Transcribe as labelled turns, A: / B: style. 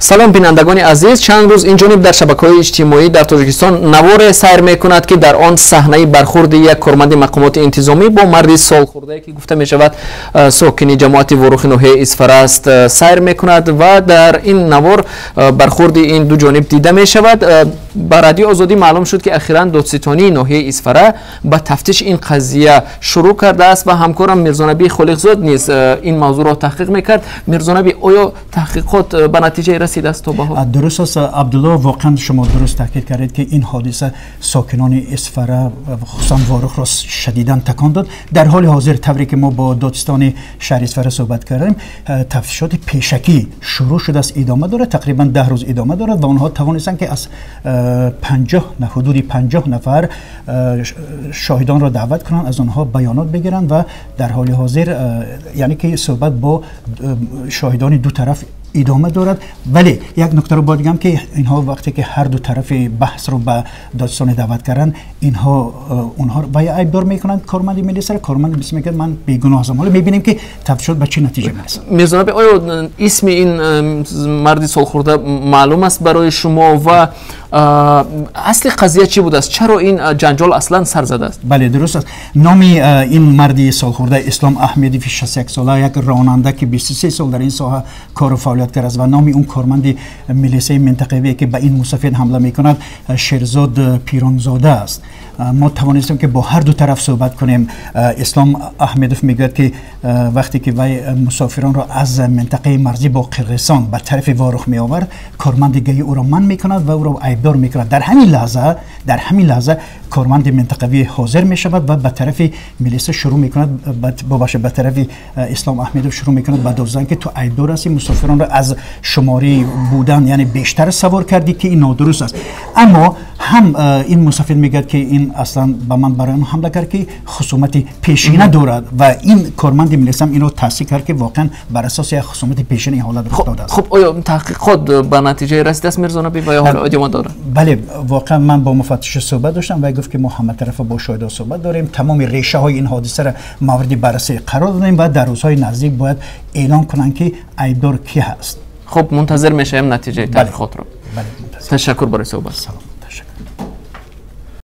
A: Салом, бинандагони азиз. Чанд рӯз инҷониб дар шабакаҳои иҷтимоӣ дар Тоҷикистон наворе сайр мекунад, ки дар он саҳнаи бархурди як корманди мақомоти интизомӣ бо марди солхӯрдае, ки гуфта мешавад, сокини ҷамоати Ворухи ноҳияи Исфара аст, сайр мекунад ва дар ин навор бархурди ин ду ҷониб дида мешавад. Ба Радиои Озодӣ маълум шуд, ки ахиран додситонии ноҳияи Исфара ба тафтиши ин қазия шурӯъ кардааст ва ҳамкорам Мирзонабӣ Холиқзод низ ин мавзӯъро таҳқиқ мекард. Мирзонабӣ, оё таҳқиқот ба натиҷае расидааст то ба ҳол?
B: Дуруст аст, Абдулло, воқеан шумо дуруст таъкид кардед, ки ин ҳодиса сокинони Исфара, хусусан Ворухро шадидан такон дод. Дар ҳоли ҳозир, тавре ки мо бо додситони шаҳри Исфара суҳбат кардем, тафтишоти пешакӣ шурӯъ шудааст, идома дорад, тақрибан 10 рӯз идома дорад ва онҳо тавонистанд, ки аз 50, ҳудуди 50 нафар шоҳидонро даъват кунанд, аз онҳо баёнот бигиранд ва дар ҳоли ҳозир, яъне ки суҳбат бо шоҳидони ду тараф идома дорад. Вале як нуктаро бояд бигӯям, ки инҳо вақте ки ҳар ду тарафи баҳсро ба додситонӣ даъват карданд, инҳо онҳо ва айбдор мекунанд корманди милисаро, корманди милиса мегӯяд, ман бегуноҳ ҳастам. Ҳоло мебинем, ки тафтишот ба чӣ натиҷа мерасад.
A: Мирзонабӣ, оё исми ин марди солхӯрда маълум аст барои шумо ва асли қазия чӣ будааст? Чаро ин ҷанҷол аслан сар задааст?
B: Бале, дуруст аст. Номи ин марди солхӯрда Ислом Аҳмедов, 61 сола, як ронанда, ки 23 сол дар ин соҳа кору фаъолият кардааст ва номи он корманди милисаи минтақавие, ки ба ин мусафид ҳамла мекунад, Шерзод Пиронзода аст. Мо тавонистем, ки бо ҳар ду тараф суҳбат кунем. Ислом Аҳмедов мегӯяд, ки вақте ки вай мусофиронро аз минтақаи марзӣ бо Қирғизистон ба тарафи Ворух меовард, корманди ГАИ ӯро манъ мекунад ва ӯро айбдор мекунад. Дар ҳамин лаҳза корманди минтақавӣ ҳозир мешавад ва ба тарафи милиса шурӯъ мекунад, бубахшед, ба тарафи Ислом Аҳмедов шурӯъ мекунад ба дод задан, ки ту айбдор ҳастӣ, мусофиронро аз шуморӣ будан, яъне бештар савор кардӣ, ки ин нодуруст аст. Аммо ҳам ин мусофир мегӯяд, ки ин аслан ба ман барои он ҳамла кард, ки хусумати пешина дорад ва ин корманди милиса ҳам инро тасдиқ кард, ки воқеан бар асоси як хусумати пешина ин ҳолат рух додааст.
A: Хуб, оё таҳқиқот ба натиҷае расидааст, Мирзонабӣ, ва ё ҳоло идома дорад?
B: Бале, воқеан ман бо муфаттиш суҳбат доштам ва гуфт, ки мо ҳаматарафа бо шоҳидон суҳбат дорем, тамоми решаҳои ин ҳодисаро мавриди баррасӣ қарор додем ва дар рӯзҳои наздик бояд эълон кунанд, ки айбдор кӣ ҳаст.
A: Хуб, мунтазир мешавем натиҷаи таҳқиқотро. Ташаккур барои суҳбат.
B: Салом.